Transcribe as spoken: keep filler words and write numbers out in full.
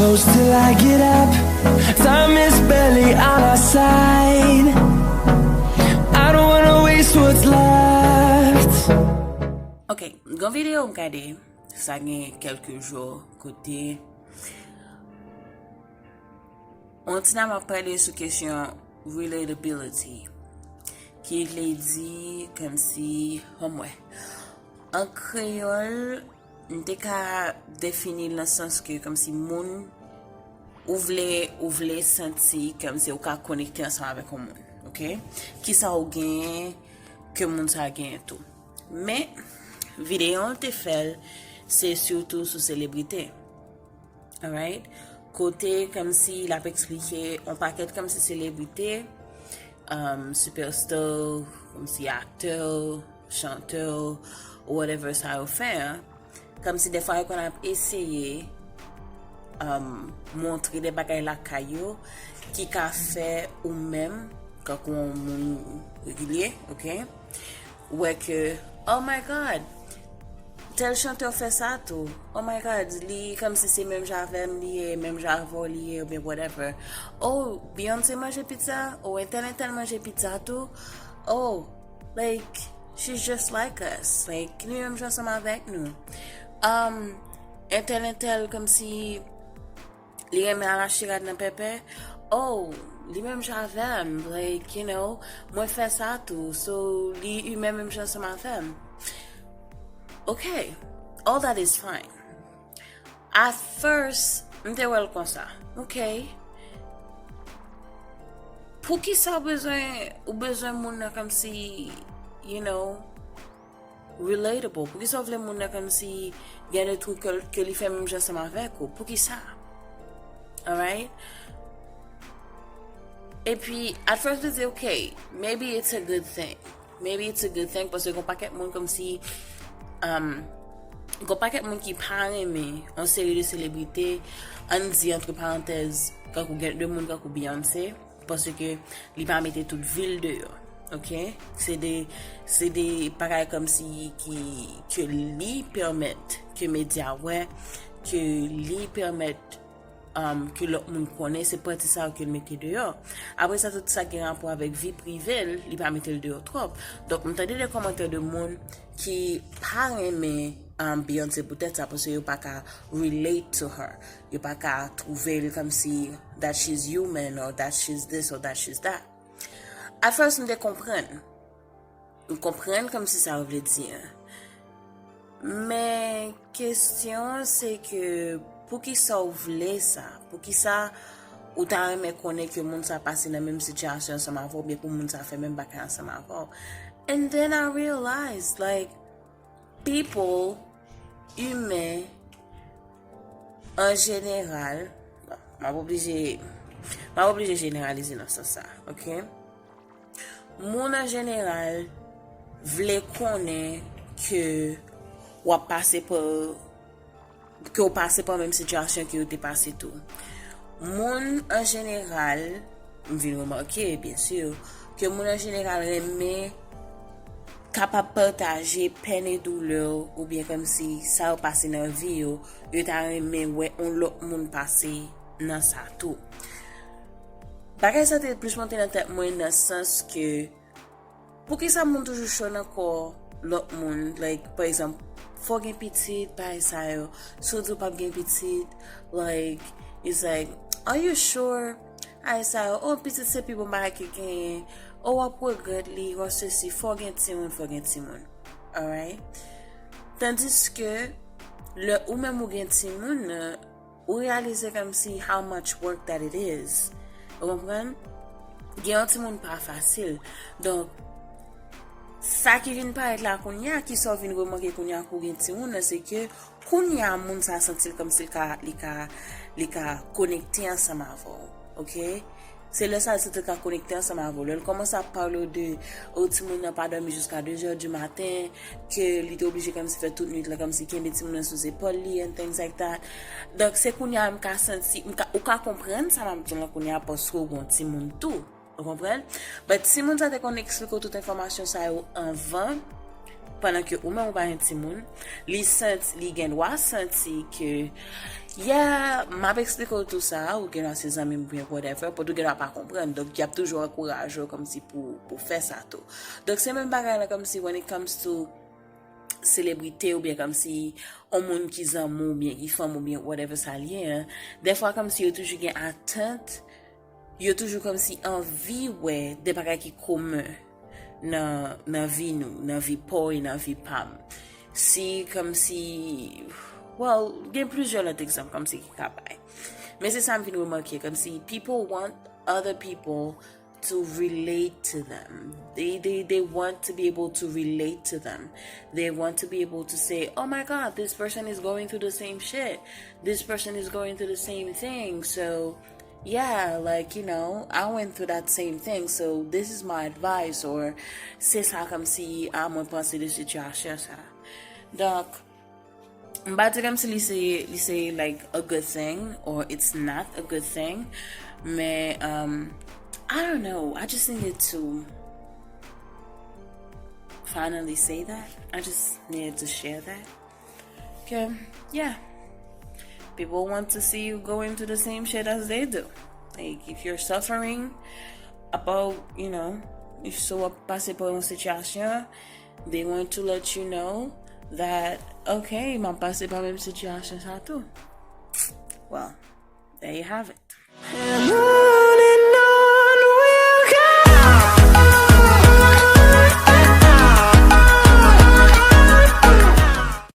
Close till I get up. Time is barely on our side. I don't wanna waste what's left. Ok, gen yon videyo m gade, sa gen kèlke jou, kote yon ti dam ap pale sou kesyon relatability, ki vle di kòmsi, anmwey, an kreyòl, m te ka defini l nan sans ke kòmsi moun ou vle, ou vle santi kòmsi ou ka konekte ansanm avèk yon moun, ok? Kisa ou genyen ke moun sa genyen tou. Men, videyo an te fè l, se sitou sou selebrite. Alright? Kote kòmsi l ap eksplike yon pakèt kòmsi selebrite, um, superstar, kòmsi aktè, chantè, whatever sa yo fè an. Kòmsi defwa yo konn ap eseye, um, montre de bagay lakay yo ki ka fè ou menm, kankou yon moun regilye, ok? Wè ke, oh my God, tèl chantè fè sa tou. Oh my God, li kòmsi se menm jan avè m li ye, menm jan avè w li ye, oubyen whatever. Oh, Beyoncé manje pizza? Oh, entèl entèl manje pizza tou? Oh, like, she's just like us. Like, li menm jan ansanm avèk nou. Um, entèl entèl kòmsi li renmen al achte rad nan Pèpè. Oh, li menm jan avè m. Like, you know, mwen fè sa tou. So, li imen menm jan ansanm avè m. Ok, all that is fine. At first, m te wè l konsa. Ok. Poukisa w bezwen, ou bezwen moun nan kòmsi, you know, relatable? Poukisa w vle moun nan kòmsi gen de twou ke, ke li fè menm jan ansanm avèk ou? Poukisa? Alright? Epi, at first, m te di, ok, maybe it's a good thing. Maybe it's a good thing, paske gon pakèt moun kòmsi, um, gon pakèt moun ki pa renmen yon seri de selebrite, ann di, antre parantèz, kankou gen de moun kankou Beyoncé, paske li pa mete tout vi l deyò, ok? Se de, se de bagay kòmsi ki, ke li pèmèt ke medya wè, ke li pèmèt, um, ke lòt moun konnen, se pati sa yo ke l mete deyò. Apre sa, tout sa ki gen rapò avèk vi prive l, li pa mete l deyò twòp. Donk, m tande de kòmantè de moun ki pa renmen, um, Beyoncé poutèt sa, paske yo pa ka relate to her. Yo pa ka twouve l kòmsi that she's human or that she's this or that she's that. At first, m te konprann. M konprann kòmsi sa yo vle di an. Men kesyon an se ke poukisa w vle sa? Poukisa ou ta renmen konnen ke moun sa pase nan menm sitiyasyon ansanm avè w, oubyen pou moun sa fè menm bagay ansanm avè w? And then I realize, like, people, imen, an jeneral, bon, m ap oblije, m ap oblije jeneralize nan sans sa, ok? Moun an jeneral vle konnen ke w ap pase pa, ke w pase pa menm sitiyasyon ke yo te pase tou. Moun an jeneral, m vin remake, byen si, ke moun an jeneral renmen kapab pataje pèn e doulè oubyen kòmsi sa yo pase nan vi yo, yo ta renmen wè yon lòt moun pase nan sa tou. Bagay sa te plis monte nan tèt mwen nan sans ke poukisa moun toujou cho nan kò lòt moun? Like, pa egzanp, fò w gen pitit, bagay sa yo. Si w di w p ap gen pitit, like, it's like, are you sure? Bagay sa yo, oh, pitit se pi bon bagay ki genyen. Oh, w ap regrèt li, w ap sesi, fò w gen timoun, fò w gen timoun. Alright? Tandiske, lè ou menm ou gen timoun nan, ou reyalize kòmsi how much work that it is. Ou konprann? Gen yon timoun pa fasil. Donk, sa ki vin parèt la kounye a, ki sa w vin remake kounye a kou gen timoun nan, se ke kounye a moun sa santi l kòmsi l ka, li ka, li ka konekte ansanm avè w. Ok? Se lè sa l santi l ka konekte ansanm avè w. Lè l kòmanse ap pale w de, o, timoun nan pa dòmi jiska de zè di maten, ke li te oblije kòmsi fè tout nwit la, kòmsi kenbe timoun nan sou zepòl li, and things like that. Donk, se kounye a m ka santi, m ka, ou ka konprann sa m ap di w la kounye a, paske w gon timoun tou. Ou konprann? But timoun sa te konn eksplike w tout enfòmasyon sa yo anvan, pandan ke ou menm ou pa gen timoun, li santi, li gen dwa santi ke Yeah, m ap eksplike w tou sa, ou gen dwa se zanmi m oubyen whatever, but ou gen dwa pa konprann. Donk, y ap toujou ankouraje w kòmsi pou, pou fè sa tou. Donk, se menm bagay la kòmsi when it comes to selebrite oubyen kòmsi yon moun ki zanmi w oubyen ki fanm oubyen whatever sa l ye, dèfwa kòmsi yo toujou gen atant, yo toujou kòmsi anvi wè de bagay ki komen nan, nan vi nou, nan vi pa w e nan vi pa m. Si kòmsi, well, gen plizyè lòt egzanp kòmsi ki ka bay. Men se sa m vin remake, kòmsi people want other people to relate to them. They, they, they want to be able to relate to them. They want to be able to say, "Oh my God, this person is going through the same shit. This person is going through the same thing." So, yeah, like, you know, I went through that same thing. So, this is my advice, or se sa kòmsi a mwen panse de sitiyasyon sa. Donk, m pa di kòmsi li se, li se, like, a good thing or it's not a good thing. Men, um, I don't know. I just needed to finally say that. I just needed to share that. Okay, yeah. People want to see you going through the same shit as they do. Like, if you're suffering about, you know, if so ap pase pa yon sitiyasyon, they want to let you know that, okay, m ap pase pa menm sitiyasyon sa tou. Well, there you have it.